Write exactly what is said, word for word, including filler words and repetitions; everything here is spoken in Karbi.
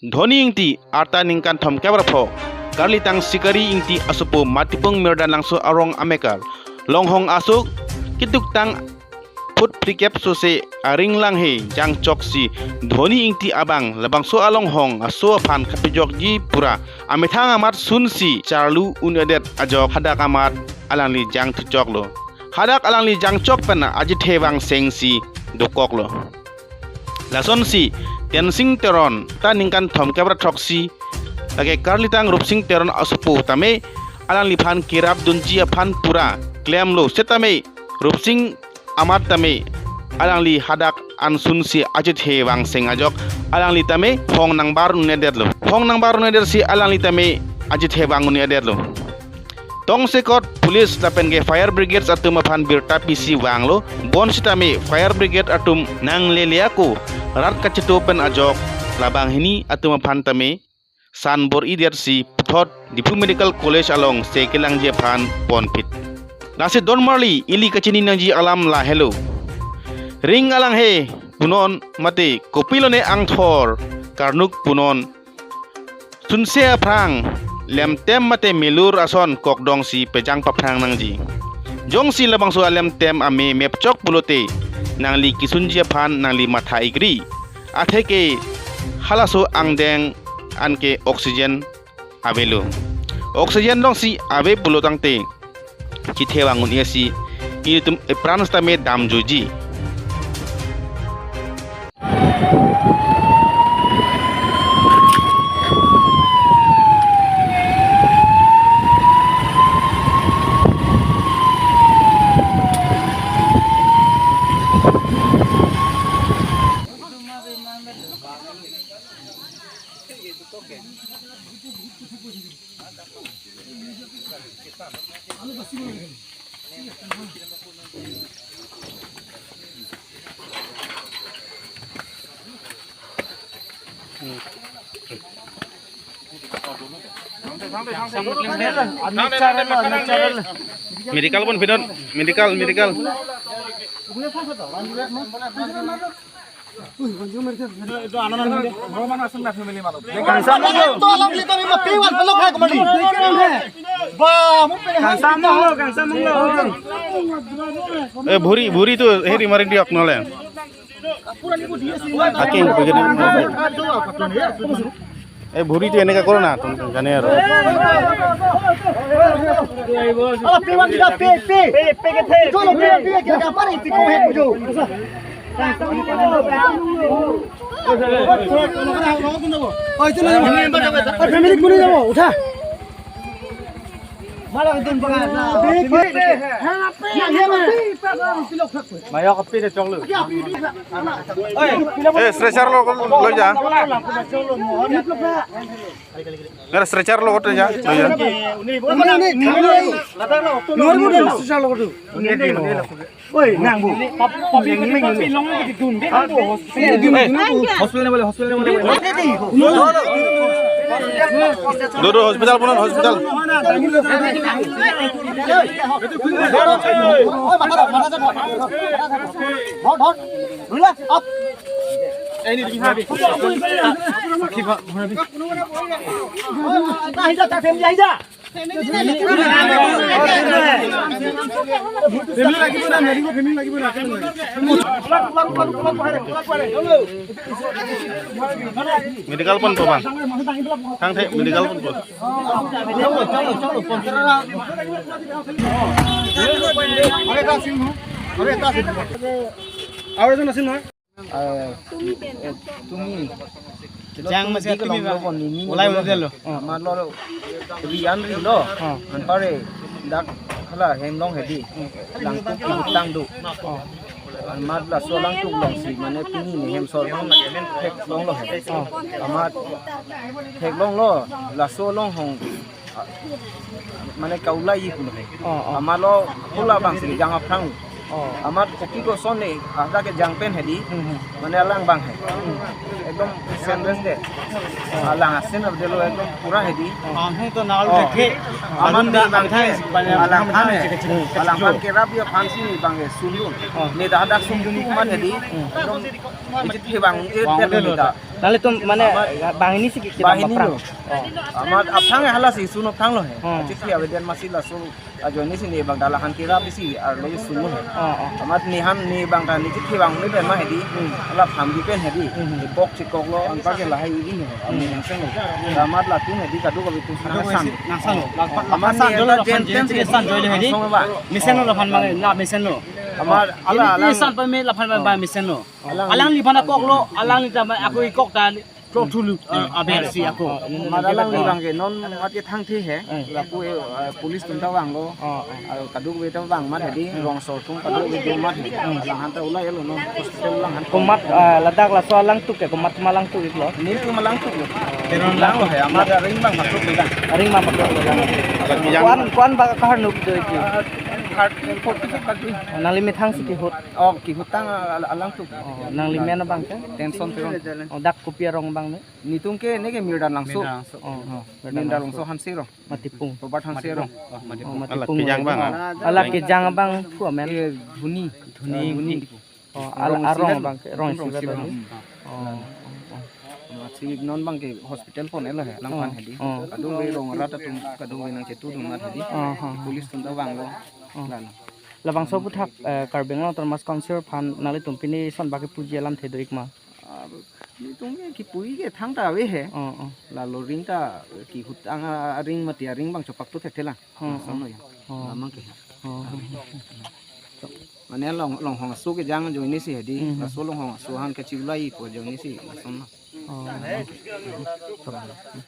Dhoni Ingti, arta ningkan thomkep ra pho, karlitang Sikari Ingti asopo Matipung Mirdang Langso arong amekar, longhong aso ketuktang phut phlikep sose aring langhe jangchoksi Dhoni Ingti abang labangso alonghong aso aphan kapejokji pura amethang amat sunsi charlu un-edet ajok hadak amat alangli jangthuchoklo. Hadak alangli jangchok pen ajithe vangsengsi dokoklo. Lasonsi Tensing Teron, ta ningkan thomkep ra throksi, lake karlitang Rupsing Teron asopo tame alangliphan kerapdunji aphan pura klemlo, setame Rupsing amat tame alangli hadak ansunsi ajithe vangseng ajok alangli tame phong nangbar un-edetlo. Phong nangbar un-edetsi alangli tame ajithe vang un-edetlo. Tongsekot police lapen ke fire brigade atum aphan birta pisi vanglo, bonsitame fire brigade atum nanglele ako rat kachito pen ajok labang hini atum aphan tame san bor-idetsi puthot Diphu Medical College alongsi kelangji aphan ponphit. Lasi donmarli ili kachini nangji alam lahelo. Ring alanghe punon mate kopilone angthor karnuk punon sunse aphrang lemtem mate melur ason kokdongsi pejang paphrang nangji. Jongsi labangso alemtem ame mepchok pulote nangli kisunji aphan nangli matha ikri. Atheke halaso angdeng anke oxygen avelo. Oxygen dongsi ave pulo tangte chithe vang un-esi ilitum epran sitame damjuji. Medical pon pidon, medical, medical. Kangsam lo. Kangsam lo, kangsam lo. Eh, bhuri, bhuri tu heri mari diok nole. Aki, begini. Eh, bhuri tu eneka koro na, tum, tum jane aro. Family kuni jabo, utha. Mayok api de choklo. Eh, stretcher lo, lo ja. Nara stretcher lo kote ja, lo ja. Stretcher lo kote. Oi, nang bu. Hospital ne bole, hospital ne bole. Do, do, hospital punon, hospital. Medical pon po bang. Thangthe medical pon po. Aur jana sin na. Eh, eh, tumi. Jang masi dik tumi long ba. Lo pon ni ni. Ulai ulai lo. Amat lo ri an ri lo. Oh. Anpare dak hala hem long hedi. Langtuk kibutang do. Oh. Amat laso langtuk longsi mane pini ni hem sor long theklong lo he. Oh. Amat theklong lo, laso alonghong mane kaulai pulo he. Oh, oh. Amat lo hula bangsi jang aphrang. Oh. Amat kopi koson ne, ada ke jang pen hedi. Hmm, hmm. Mane alang bang he. Hmm. Ekdom sendes de. Oh. Alang asin avelo ekdom pura hedi. Oh. Amat ni bang he. Alang bang he. Hmm. Alang bang kerap dia aphansi ni bang he sundun. Oh. Ne dah dah sundun kuman hedi. Hmm. Ekdom ejit he bang, eh, bang dia lo ta. Nanglitum mane banghini si ke kedam Banghini aphrang. Lo. Oh. Amat aphrang halasi isun aphrang lo he. Hmm. Achithi avedetsi laso ajoine si ne bang dalahan kira bisi arlo isun lo he. Oh, oh. Amat nihan ne bang ta ne chithi bang ne pen ma hedi. Hmm. Alap hamdi pen hedi. Hmm. Ipok chikok lo anpa ke lahai iri he. Ami Hmm. nangsang lo. Amat latum hedi kadokave atum sarang san. Nangsang lo. Amat San ne jolo da lapan jen je ten tiga si san jolo hedi. Nangsang lo ba. Mesen lo lapan bang la mesen lo. Amat Ala ala alang san pa me lapan bang mesen lo. Alang Alang li pana kok lo, alang li tama ako ikok ta klo thulu, eh, aber si ako. Amat alang li bang ke non mat ke thangthe he. Eh. Lapu, eh, police atum ta vanglo. Oh, oh. Ah, kadokave ta vang mat hedi, Hmm. rongso atum kadokave do mat hedi. Hmm. Alanghan ta ulai lo non hospital alanghan. Komat, ah, ladak laso alangtuk ke, komat ma alangtuk iklo. Nelitum alangtuk lo. Pero Lang lo he, amat aring bang makluk lo lang. Aring ma makluk lo lang. Bagi yang Kuan, kuan bak kahar nuk do iki. Ah, thirty, forty feet bagi. Nangli methang si kehut. Oh, kehutang al-, alangtuk. Oh, nangli men abang ke? Tenson Teron. Oh, dak kopi arong abang ne? Netum ke ne ke Mirdan Langso. Mirdan Langso. Oh, oh, Mirdan Langso Langso. Hanse ro. Matipung. Robert Hanse ro. Oh, Matipung. Oh, Matipung. Ala kejang abang, ah? Ala kejang abang phu amen. Eh, Dhuni. Dhuni. Dhuni. Oh, ala Rong arong Silat. Abang ke, rong Rong Silat Silat. Abang. Hmm. Oh, oh, oh. Masih non bang ke hospital pon elo he, lang Oh, pan hedi. Oh. Kadokave rong rat atum, kadokave nangchetu dun mat hedi. Oh, oh. Police atum ta vanglo. Oh. Lalo. Labangso aphuthak, eh, Karbi Anglong Autonomous Council aphan nanglitum pini son bak kepuji alamthe do ik ma? Ah, netum ke kipu ke thangta ave he. Oh, oh. Lalo aring ta kehutang aring mati aring bang chopak tu thekthe lang. Oh, Lason oh. Lo ya. Oh. Lamang ke. Oh, oh, oh. Mane long, longhong aso kejang ajoine si hedi. Hmm. Laso longhong aso aphan kachiulai pu ajoine si lason lo. Oh.